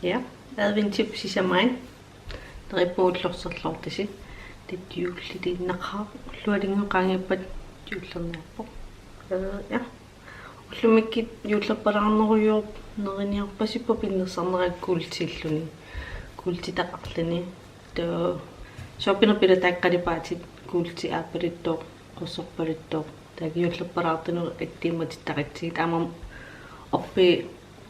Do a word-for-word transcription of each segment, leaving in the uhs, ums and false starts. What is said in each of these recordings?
Ja, adventip sisamai. Neriuppunga ullorserluartasi. Tassa juulliliinnaqaaq, ullualunnguit qaangiuppata juullerniarpoq. Øh, ja. Ullumikkut juullerpalaarneruvoq, neriniarpasippoq pinnersarnera kuultilluni. Kuultitaqarluni. Taava soorpinerpilataaqqalipaatit kuulti aappaluttoq, qorsorpaluttoq. Taava juullerpalaartunut attiimmatittaratsigit aamma orpi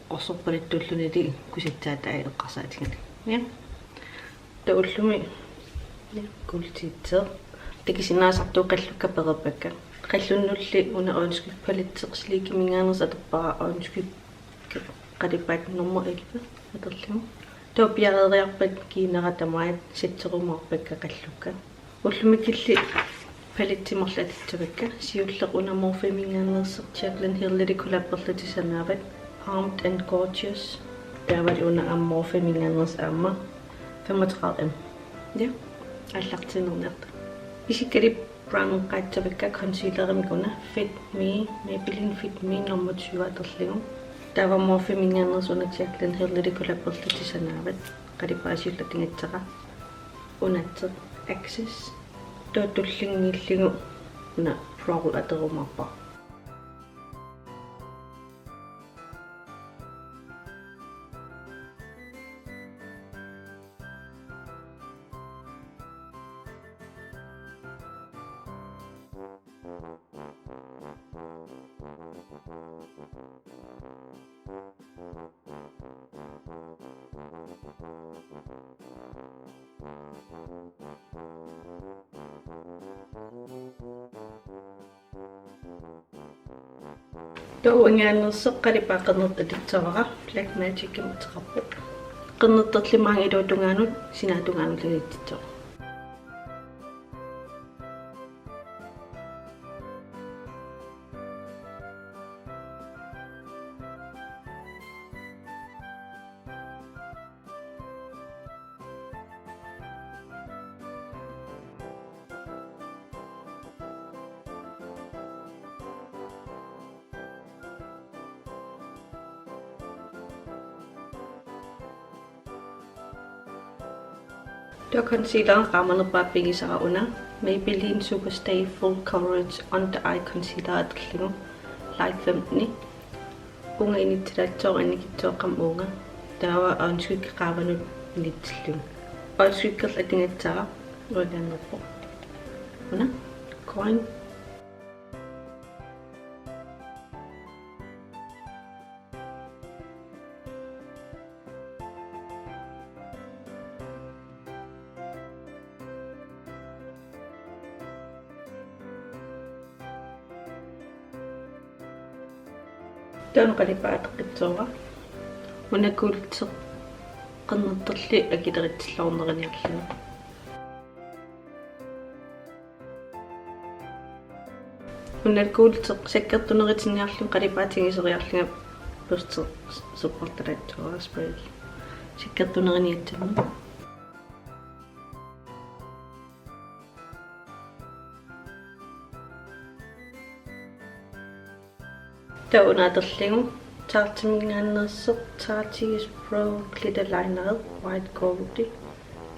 qorsorpaluttuullunili kusassaatai eqqarsaatigalugit. Ja. Taava ullumi, ja, kuultiitseq. Takusinnaasartut qallukka pereerpakka. Qallunnulli una øjenskyggepaletsi Sleekiminngaanneersoq atorpara øjenskygge qalipaat nummer elleve atorlugu. Taava piareeriarpat kiinara tamaat setterumaarpakka qallukka. Ullumikkulli paletsit marluk atussavakka. Siulleq una Morpheminngaanneersoq Jaclyn Hillili collaberlutik sanaavat, Armed and Gorgeous. Taava una aamma Morpheminngaanneersoq aamma femogtredive M. Ja, aallartinnerniarta. Isikkalip brown qaassavakka concealerimik una Fit Me, Maybelline Fit Me nummer tyve atorlugu. Taava Morpheminngaanneersoq una Jaclyn Hillili collaberlutik sanaavat. Qalipaat siulleq atugassara. Unaassaaq Access. Taava tullinnguullugu una Prowl atorumaarpara. Taava uanngaanneersoq qalipaat qernertoq atussavara, Black Magicimik ateqarpoq. Qernertorli maanga iluatungaanut, sinaatungaanullu atussavara. Taava concealeri qaamanerpaaq pigisara una Maybelline Superstay Full Coverage Under Eye Concealer atorlugu Light femten. Uunga inissilaassooq annikitsuaqqamik uunga. Taava øjenskygge qaavanut inissillugu. Øjenskyggerlu atugassara uanngaanneerpoq. Una Coin. Taava una qalipaat atoqqissaara. Una kuulteq qernertorli akileritsilluarneriniarluni. Una kuulteq sakkortunerutinniarlunga qalipaatigiseriarlunga børsti supportalaatsuara spray. Sakkortuneruniassannut. Taava una atorlugu Tarteminngaanneersoq Tarteist Pro Glitter Liner White Gold.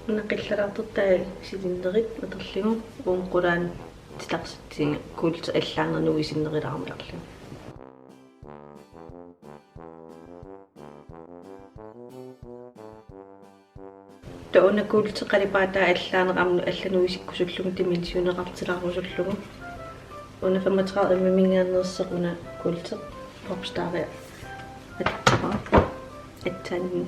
Una qillalaartortai silinnerit atorlugu uunga qulaani titarsitsiga kuulteq allaaneq nuisinnerulaarniarlugu. Taava una kuulteq qalipaataa allaaneq aamma allanut isikkusullugu dimensioneqartilaarusullugu. Una femogtredive M-iminngaanneersoq una kuulteq Popstaria. Attaani.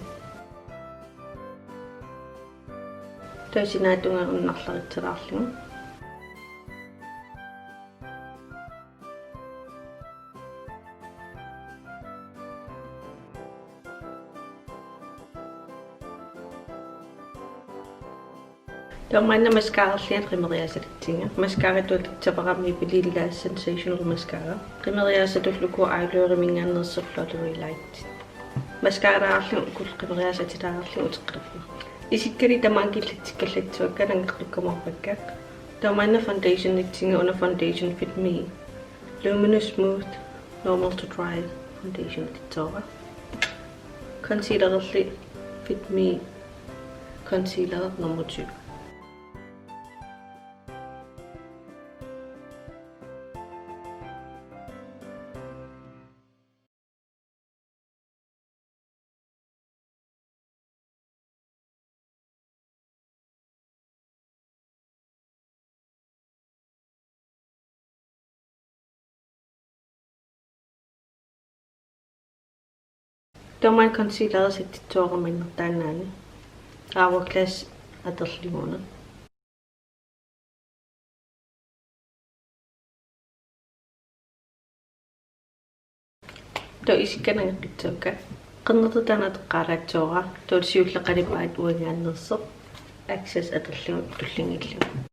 Taava sinaatungaa unnarlaritsilaarlugu. Taava maanna mascaralliat qimeriaasalitsinnga. Mascaratut atussavara Maybelline Lash Sensational Mascara. Qimeriaasatullu uku Eyluriminngaanneersoq Fluttery Light. Mascaralaarlugu uku qimeriaasat atilaarlugu uteqqillugu. Isikkalu tamaanga killatsikkallassavakka nangertukkumaarpakka. Taava maanna foundationitsinnga una foundation Fit Me. Luminous Smooth Normal to Dry foundation atussavara. Concealerli Fit Me Concealer nummer tyve. Taava maanna concealeri satsissuara minnertaannaani. Hourglass atorlugu una. Taava isikka nangeqqissaakka. Qernertoq taanna atoqqaalaassuara. Taava siulleq qalipaat uangaanneersoq. Access atorlugu tullinnguullugu.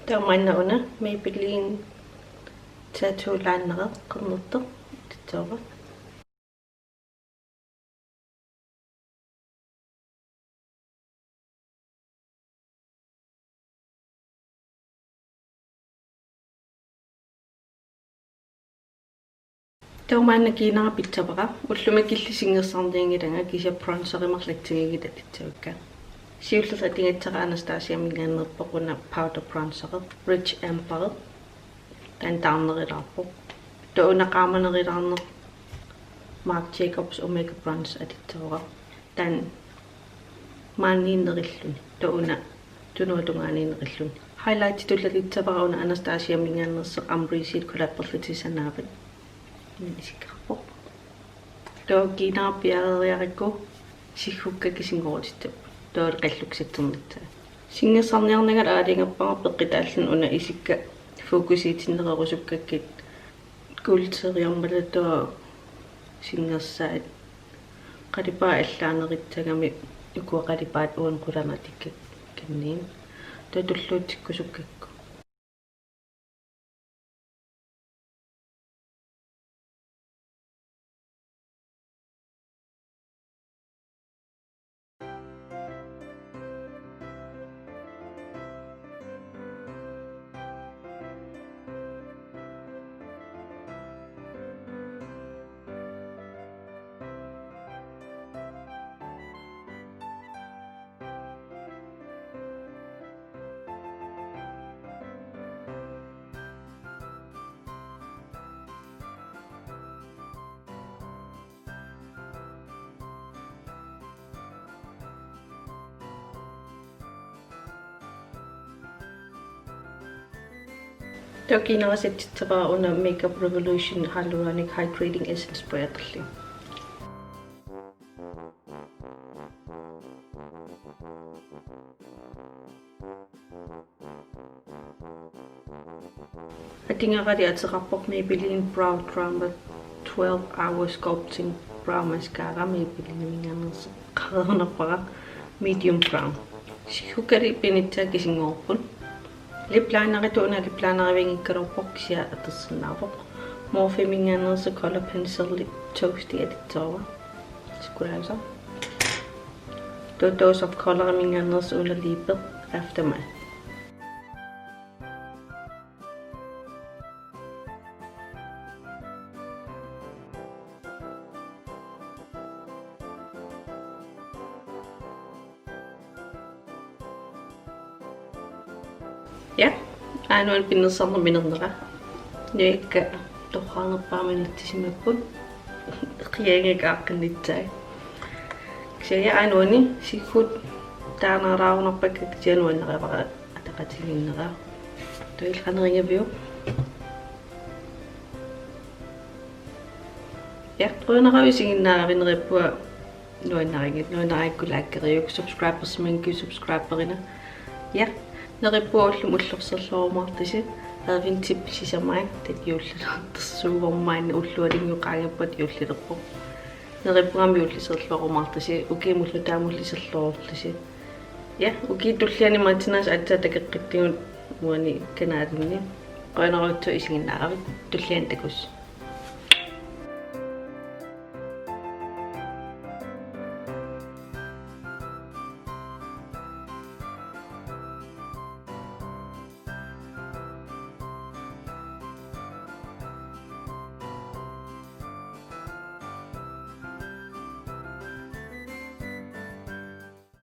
Taava maanna una Maybelline Tattoo Lineri qernertoq atorsuara. Taava maanna kiinara pissavara, ullumi killip singersaarnianngilanga kisianni bronzerimik atorlugu atussavakka. Siullertut atugassara Anastasiaminngaanneerpoq una powder bronzeri, Rich Amber. Taanna taarnerulaarpoq. Taava una qaamanerulaarneq Marc Jacobs Omega Bronze atorsuara. Taanna maaniinnerullugu. Taava una tunuata tungaaniinnerullugu. Highlightitullu atussavara una Anastasiaminngaanneersoq Amrezy collaberlutik sanaavat. Isikkoqarpoq. Taava kiinara piareeriarakku siggukka kisinngorutissat. Taava qalluksertornissaat. Singersaarniarnanga aalajangerpara peqqutaalluni una isikka fokusiitinnerusukkakkit kuulteriarmalatua singersaat. Qalipaat allaanerissagami ukua qalipaat uani qularnatikkanniit. Taava tulluutikkusukkakku. Taava kiinara satsissavara una Makeup Revolution Hyaluronic Hydrating Essence Spray atorlugu. Atugarali ateqarpoq Maybelline Brow Drama twelve Hour Sculpting Brow Mascara, Maybellineminngaanneersoq, qaqornerpara, medium brown. Siggukkali pinitsaa kisinngorupput. Lip lineritut una lip linerivianngikkaluarpoq kisianni atorsinnaavoq. Morpheminngaanneersoq color pencil Toasty atorsuara. Sukkulaajusoq. Taava Dose of Colors-iminngaanneersoq una liipe Aftermath. Ja, aajuna pinnersarnerminernera. Nujakka torraanerpaamik inissisimapput. Qiagiga aaqqinnissaa. Kisianni aajuna siggut taarneraarunarpakka kisianni nuannarivara ataqatigiinnera. Tuilqanerigaviu. Ja, qujanaq isiginnaaravit, neriuppunga nuannarigit, nuannarigukku likeriuk, subscribersimanngikkuit subscriberina. Ja, neriuppunga ullumi ullorsiorluarumaartusi, adventip sisamaat, taava juullilertersuuvoq maanna ullualunnguup qaangiuppata juullilerpoq. Neriuppunga aamma juullisiorluarumaartusi, ukiumullu taamullu iserluarlusi. Ja, ukiup tulliani matinaas aatsaat takoqqittugut uani kanaalinni. Qujanarujussuaq isiginnaaravit, tulliani takuss.